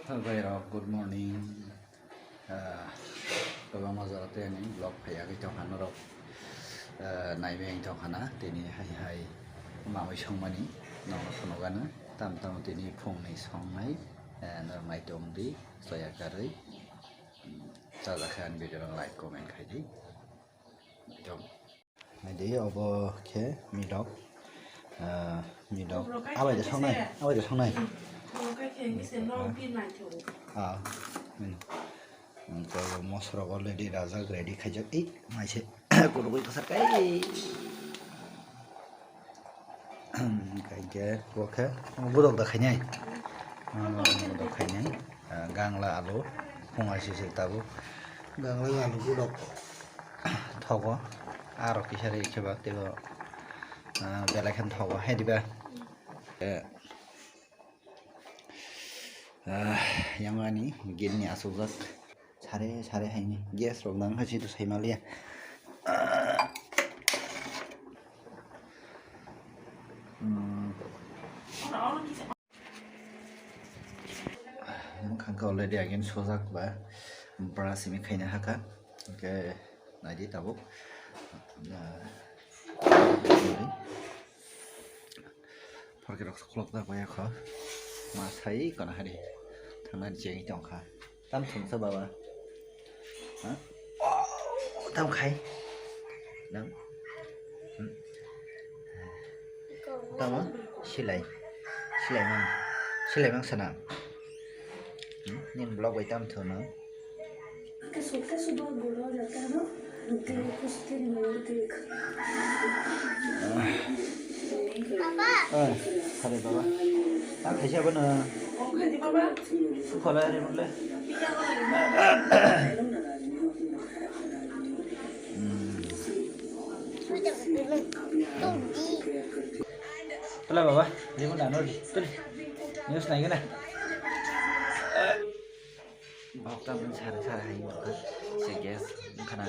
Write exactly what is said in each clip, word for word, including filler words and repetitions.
Bhai rok, good morning. Ah, kwbangma jora tei ani vlog phaiya khe tongkha norok, ah, naibai tongkha na tini hai hai mawi songmani norok phunukgano tam tamo tini phungni songnai, ah, norok nai tongdi soya karwi. Chajak khe ani video no like comment khai di. Naidi, obo khe midok. Ah, midok. Abai da songnai, abai da songnai. Ah, hmm. Mosrok already rajak, ready khaijak. Ei, maise kurugwi kwchar kai. Hingke bo khe gudok da khainai. Gudok khainai. Ah, gangla alu. Phunga sisi tabuk. Gangla alu gudok thogo. Aro kisa ri khe ba teibo, ah, belai khe thogo. Hai diba? Eh, ah, yang ani gate ni asukjak. Sare, sare haini. Gas rok nang hai sito sai maliya. Hmm. Mwkhang khe already again sojak ba brush simi khaina hakha. Hwnkhe naidi tabuk. Phorkhe rok khulok jak bai kho. Ma sai kono hari thangnani chengwi tongkha. Tam thumsa baba. Ha? Oh, tam khai. Nang. Hmm. Tamo silai. Silai mang. Silai mang sana. Hmm? Nin vlog bai tam thumno. Ah, sare baba. Ta khaisa bana. Khola re mole. Hmm. Tala baba, lemon dano di. Tuli. News nai gana. Bok tam sare sare hai bok. Se gas khana.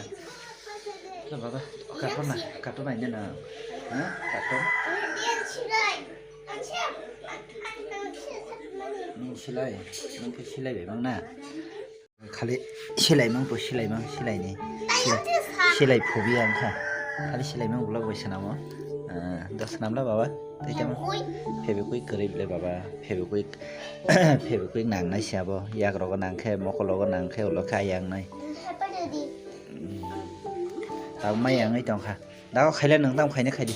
Tala baba, karton na, karton nai na. Ha? Karton. Nung silai, nung khe silai bai mang na. Khali silai mang to silai mang silai ni. Silai, silai phobi ang kha. Khali silai mang vlog bai sanamo. Ah, dos namla baba. Tei tamo. Fevikwik kwrwi le baba. Fevikwik, Fevikwik nang nai si abo. Yak rogo nang khe, mokol rogo nang khe, ulo khe ayang nai. Hmm. Tabuk mai yang oi tong kha. Dago khaile nang tam khaina khaidi.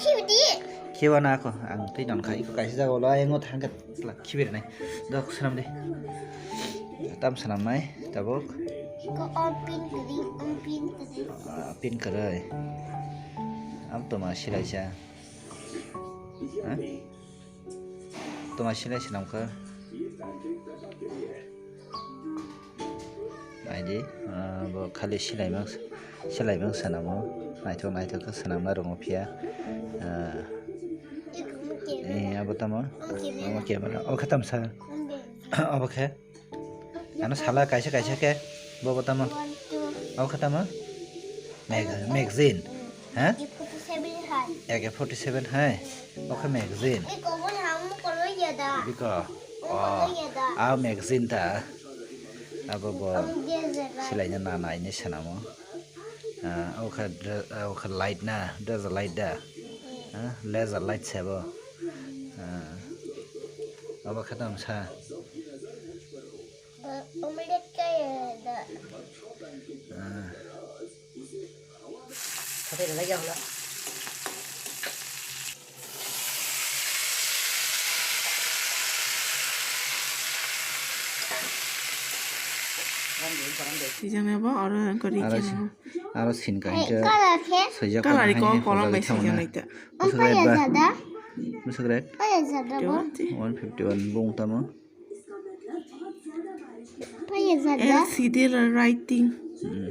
Khibi di. Khiba na ako ang tei non khai ko kaisa jaga ulo ayang o thang khe. Sla khibi nai. Dok swnam de. Tam swnam nai tabuk. Ko on pin kri, on pin kri. Ah, pin kwrwi. Am toma silai sa. Ha? Toma silai swnam kha. Naidi, ah, bo khali silai mang, silai mang swnamo. Naithok naithok khe swnamna rwngo phiya. Ah, eh, abo tamo? Abo camera. O khe tamsa. Abo khe? Ano sala kaisa kaisa khe. Bo bo tamo? Abo khe tamo? Mag-, magazine. Ha? A K forty seven hai. O khe magazine. Biko. Oh, a magazine ta. Abo bo silaina nana ini swnamo. Ah, o khe dre-, o khe light na, laser light da. Ah, laser light se bo. Ah, abo khe tamo sa. Ah. Sijana bo aro ang kari aro khe si-, aro sin ka hingke soijak. Kalari ko kolom bai sijana ita. Musuk red ba? Musuk red? One fifty one bung tamo. L C D writing. Hmm.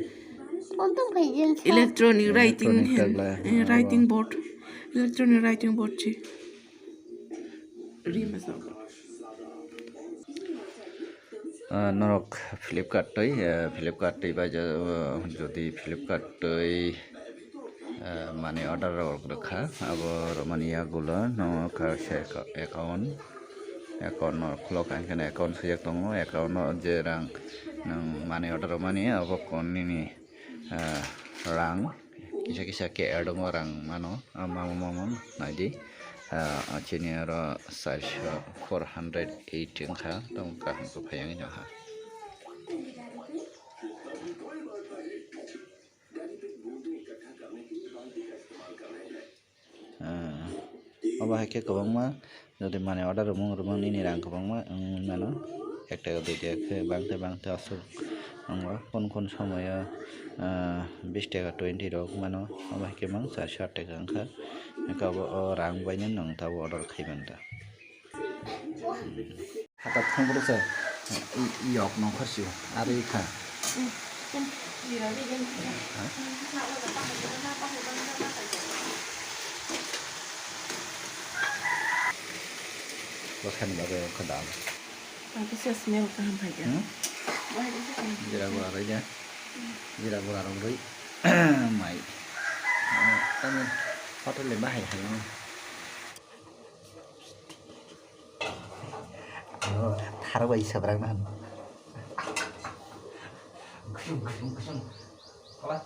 Electronic writing, electronic hand, tagla. Eh, writing board. Electronic writing board chi. Rima sa. Ah, norok Flipkart twi, eh, Flipkart twi bai ja-, eh, jodi Flipkart twi, eh, money order rok rwkha, abo rwmani yagulo no kha se account. Account no khulok, ang khe account swijak tongo, account no je rang nwng manwi order rwmani abo kon nini, ah, rang kisa kisa khe add wngo, rang mano, ah, mamo mamo naidi, ah, chini oro charso, four hundred eight wngkha, tamo kaham khe phai wngwi tongkha. Ah, obo hai khe kwbangma, jodi manwi order rwmung rwmung nini rang kwbangma wngwi mano, ek taka dui taka khe bangtwi bangtwi aswk wngo. Kon kon somoyo, ah, bish taka twenty rok mano, obo hai khe mang charso aat taka wngkha. Hwnkhe obo o rang baino nwng tabuk order khai manta. Hatak thang bwrwi sa, i-, i yok nongkhor sio, aro i kha. Bwsani bagwi wngkha dal. Ang kisa smell kaham phaikha. Hmm? Jira gura rwja. Jira gura rwgwi mai. Tamo hotel le bahai hai. Thar bai sabrak na. Kusum, kusum, kusum. Hola.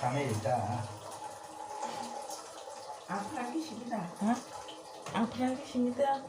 Kami ita. Apa lagi sih kita? Hah? Apa lagi sih kita?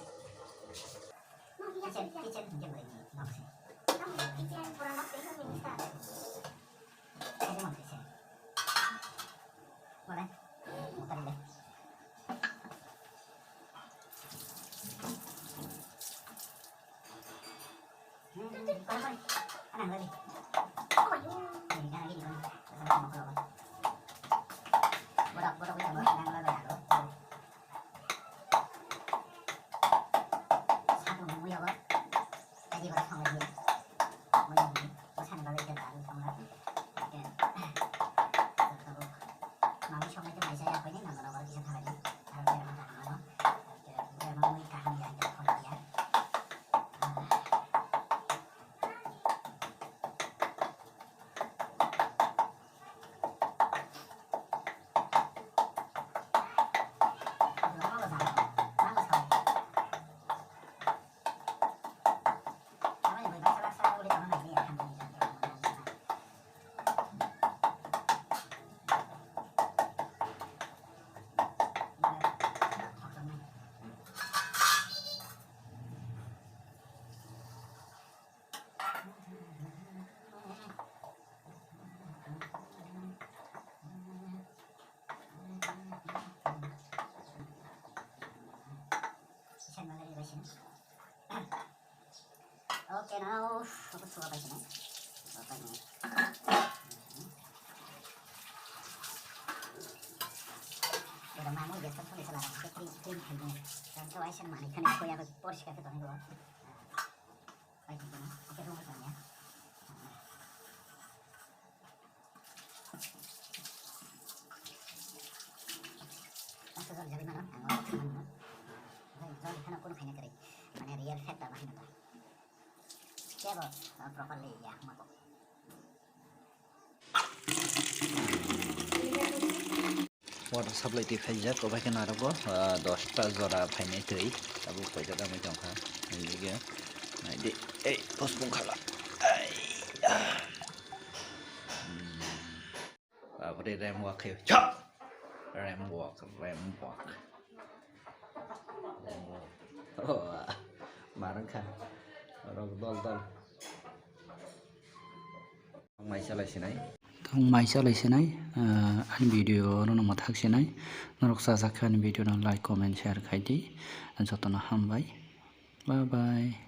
Sakni mui abo, tei bo thangwi ya. Mui ni, bwsani bagwi khe bagwi thangla. Hwnkhe, tabuk, mamui songwi tei mai chaya, koi ni nang nogo kisa thalai ni. Aro berma kaham ano. Hwnkhe, berma mui kaham ya, ya, thangwi ya. Okay, now, aku suka apa sini? Apa ini? Udah mau biasa tuh salah, tapi krim, krim aja. Dan tuh aisan mana kan aku yang porsi kata tuh. Ang sujol jagwi mano, ang o thangmani no. Jol phano kunu khaina kwrwi, mane real fact ba bahai no ba. Kebo, uh, properly ya, mako. Water supply twi phaijak, obo khe narogo, ah, dosta jora phainai twi, tabuk paijak amai tongkha. Nai di, ei, pospong khala. Ai, ah. Hmm. Aboni rem walk khe, cha! Rem walk, rem walk. Rem walk. Oh, ah. Marang kha. Rok dol dol. Mai chalai sinai. Tong mai chalai sinai, ah, ani video oro no mwthak sinai. Norok chajak khe ani video no like, comment, share khai di. Jotono hambai. Bye bye.